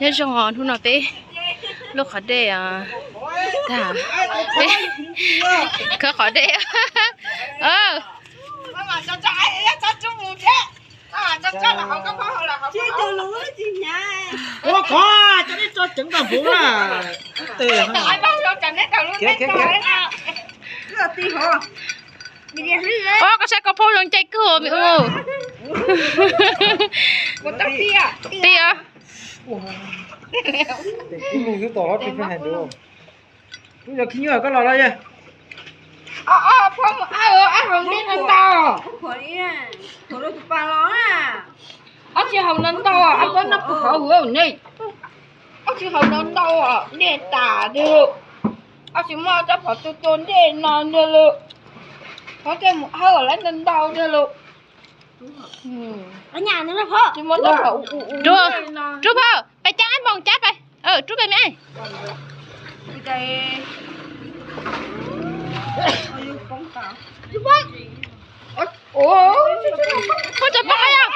Nyob zoo, hnub no peb lub qhov dej tag, peb khawb qhov dej. Ua qhov cov nej tso ceev tag npaum na. Ua koj saib koj phob zoo caij kawg me u. Tiag. Kuv yog khib nyuj koj los los yog. Phob mus ab, ab hau dej no ntau. Ob tsi hau no ntau, ab pab noj pug hauv ne. Ob tsi hau no ntau, dej tas tiag lauj. Ob tsi muaj cov phom tu tua dej no tiag lauj. Phob tej mus hau lawm ntau ntau tiag lauj. Rub, rub phauj, pais cab ab npoo cab pais. Rub pais me. Puab tso pab yog.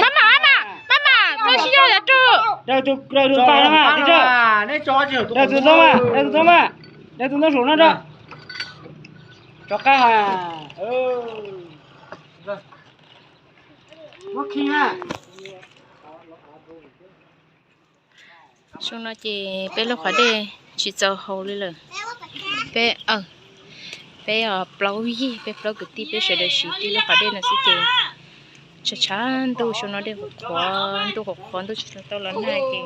Maj mam, maj mam, maj mam, txhob sib zog yog rub. Daws tus paj no mas, daws tus ntoo mas, daws tus ntoo mas, daws tus ntoo saum no rau. Rov qab ha. Xyoo no ces peb lub qhov dej tsis txaus haus li lawm. Peb, peb plaub yig, peb plaub kwv tij peb sawv daws siv tib lub qhov dej no xwb ces tshav tshav ntuj, xyoo no dej qhuav qhuav, ntuj qhuav qhuav, ntuj tsis tau los nag ces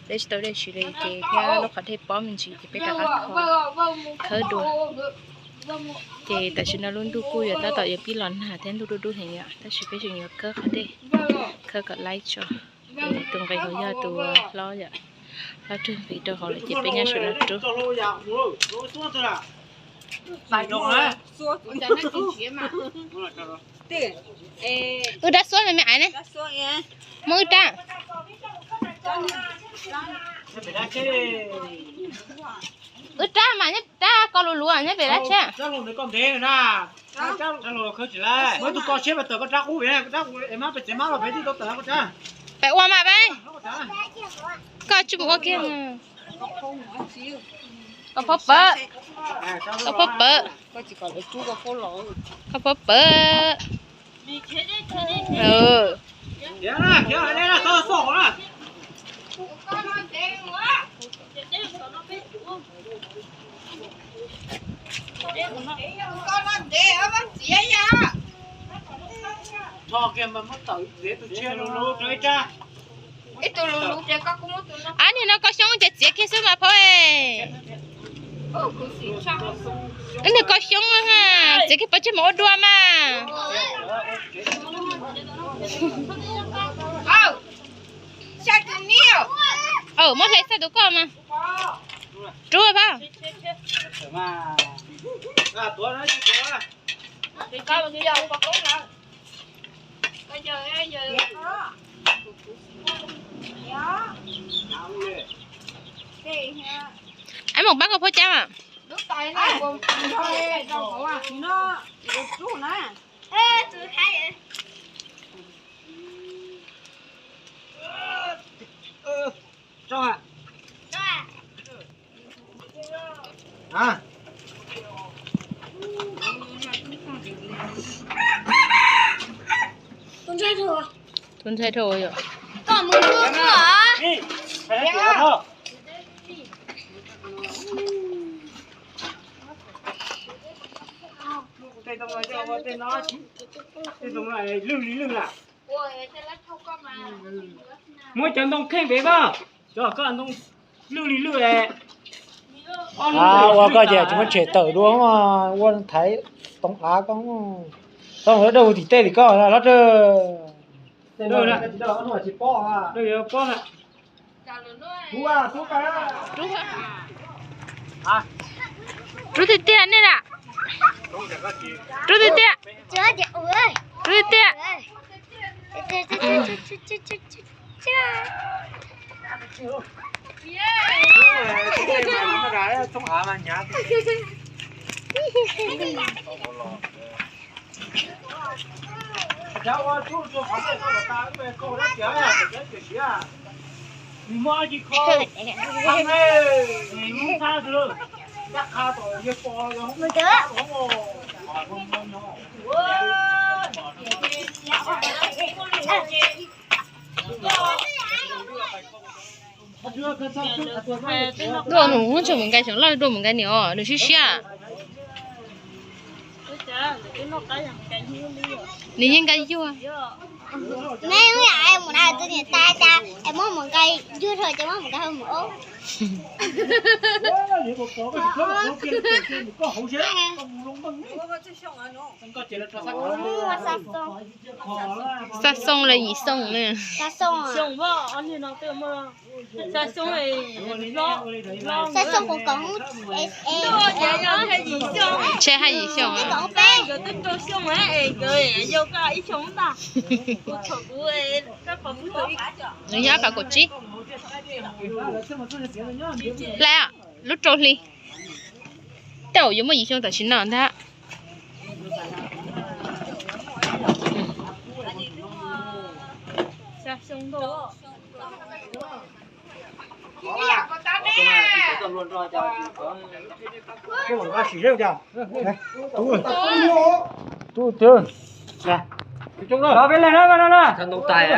peb tsis tau dej siv li ces thiab lub qhov dej pob me ntsis ces peb rov qab khawb dua. Ces tam sim no lub ntuj kuj yuav tab tom yuav pib los nag thiab, ntuj dub dub heev yom, tab sis peb tseem yuav khawb qhov dej, khawb kom laib tso. Ces tus nqis hauv yog tus hlob yom, hlob rwg nqis rau hauv lawm ces peb nyob saum no rub. Wb rab xuab me me aiv ne, muaj wb rab. Wb rab mas nyob rab ko luv luv nyob pem dab tsi. Pem ua mas peb, koj tsis mus ua kiag. Koj phob pawv, koj phob pawv, koj phob pawv. Ab, niag no koj xyoob ces txiav kiag xwb mas phauj. Ib niag koj xyoob, txiav kiag pov tseg mus ua dua mas. Muab hlais txhaj tus koj mas. Rub phauj. Ab, mus pab koj phob cab mas. Tus ntxhais dhau yom. Muab cov ntoo kheej pem koj, cov koj ntoo lwj li lwj. Ua koj ces tsis muab tshem tawm dua, ua thaiv toov av koj. Txhob mus dawj hu tim tej li koj hlob rwg. Rub tiag tiag nej na. Rub tiag tiag. Rub tiag tiag. Dua mus, mus nqa xyoob loj dua mus nqa niam os, nws siab siab. Nws yeej nqa yuag. Neb mus na, tus niam tais cas es muab mus nqa yuag rau ces muab mus nqa mus ob. Xa xoo los yim xoo na. Xa xoo koom koom, ntshe haj yim xyoo. Nws yog phav kaum tsib. Lawm, lub rau hli. Tej zaum yuav muaj yim xyoo tam sim no ntag.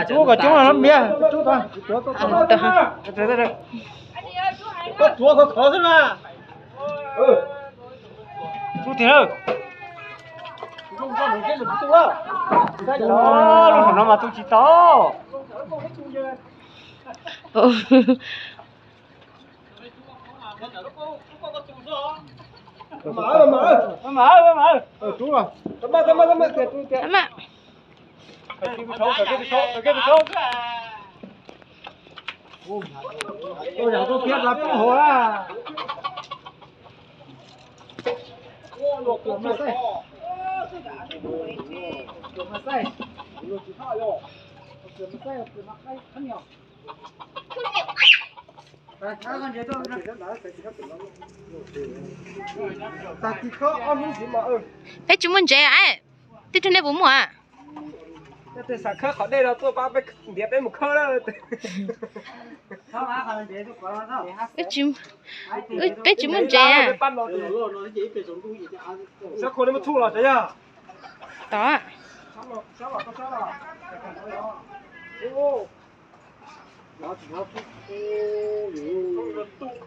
Rub kom coob los mias. Koj tuav khov khov xwb na. Rub tiag lawm. Lub no mas tu tsis tau. Peb tsis muaj ntsev, tib tug nej puas muaj? Peb tsis muaj ntsev. Tod.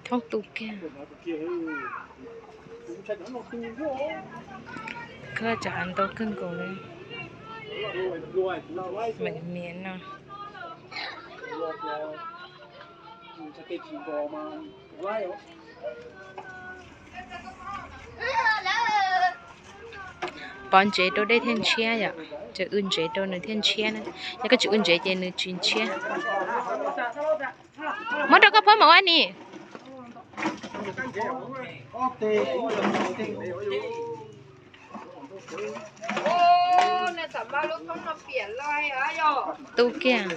Thoob tu kiag. Koj tsam ntau kawg nkaus li. Meem mias no. Pov ntsev rau dej thiaj ntshiab yom, tseem wb ntsev rau nws thiaj ntshiab na. Yog koj tsis wb ntsev ces nws tsis ntshiab. Muab rau koj phob mam ua ni. Tu kiag.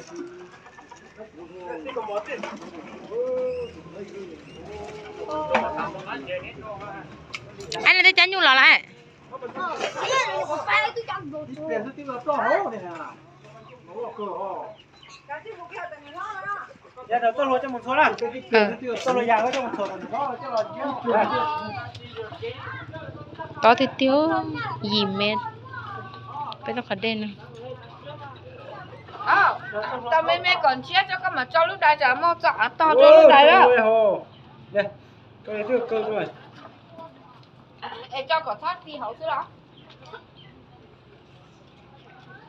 Ab, no twb cab nyuj los lawm. Tod tiag tiag, yim mev peb lub qhov dej no. Tau me me kom ntshiab tso koj mam tso lub dais, tsam muaj txog av tog rau lub dais lawm. Es tso kom txhob ti hauv xwb los?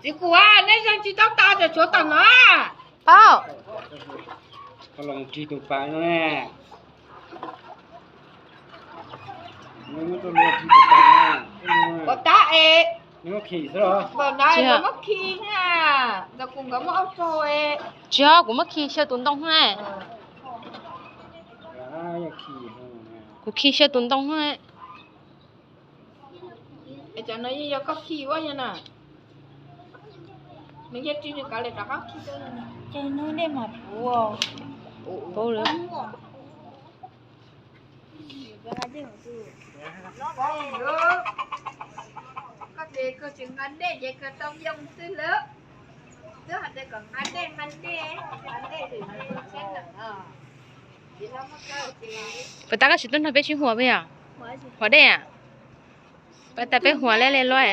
Txiv kuv, neb zeeg tsis tau tas ces tshuav tom no. Paub. Koj los ris tus pas no ne. Ua tab es. Npam na, muab khi na. Ntawm kuv nkawd muab ua rau. Tsis yog, kuv muab khi xyaw tus ntoo na. Kuv khi xyaw tus ntoo na. Es cov no yeej yog koj khi ua yog na. Nws yog ris nws kav liam rov qab khi. Ces nws dej mas puv. Puv lawm. Koj ces koj tsis nqa dej ces koj tau yoo xwb lawm. Puas tas koj tsis tuaj nrog peb sib huas peb yom? Huas dej a? Puas tas peb huas laj li luaj?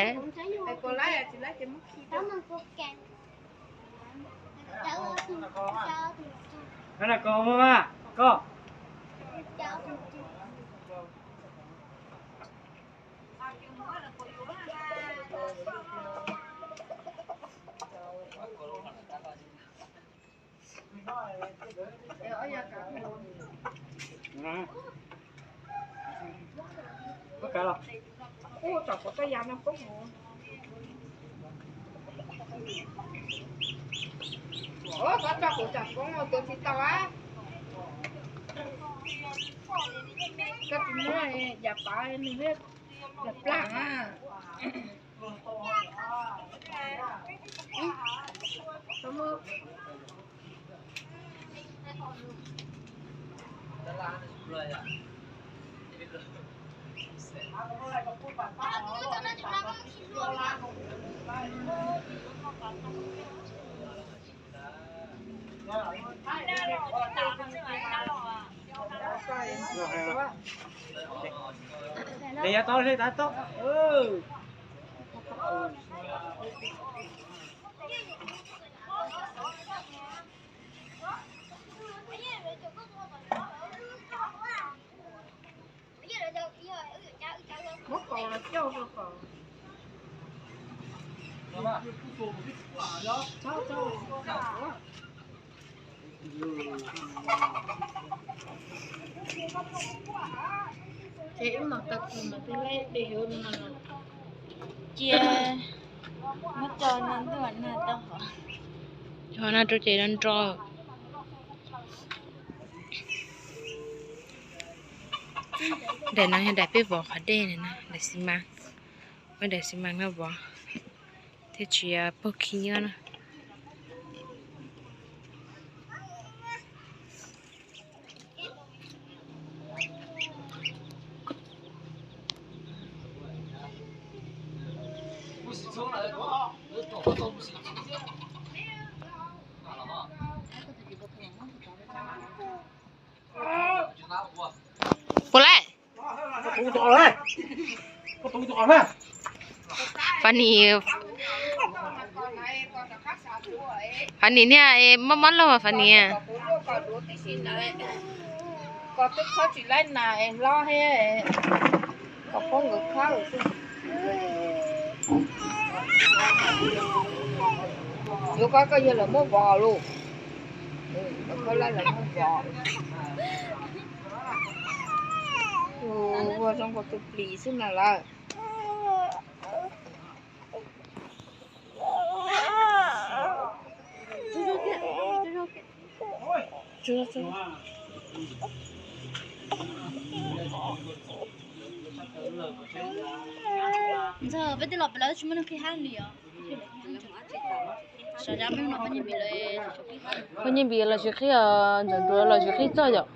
Koj tso kuv tsam poob tus tsis tau a. Koj tsis muab yam pav nws thiab yam plag a. Muab kaus los coj rau kom. Ces wb mam tag kis mam twb laib de yuav no cia muab coj noj ntuj nag tau hov. Ho no rau ces no nro. Daim no yog daim peb vov qhov dej na, daim xi mas, muab daim xi mas no vov thiaj tsis paug khib nyiab na. Puas lawm? Fani, Fani niag mob mob loj Fani. Koj twb khob tsis laib nas es hlob thiab, koj poob nkawd khob lawm xwb. Yuav koj koj yawg lawv muab vov lauj. Koj laib lawv muab vov. Ua zoo nkaus tus plis xwb na lawm. Ntxawg, peb twb los pem lawv tsis muaj neeg qhib hab li os. Phooj Nyiaj Npis los tsis qhib os, Ntxawm Nruas los tsis qhib txog yom.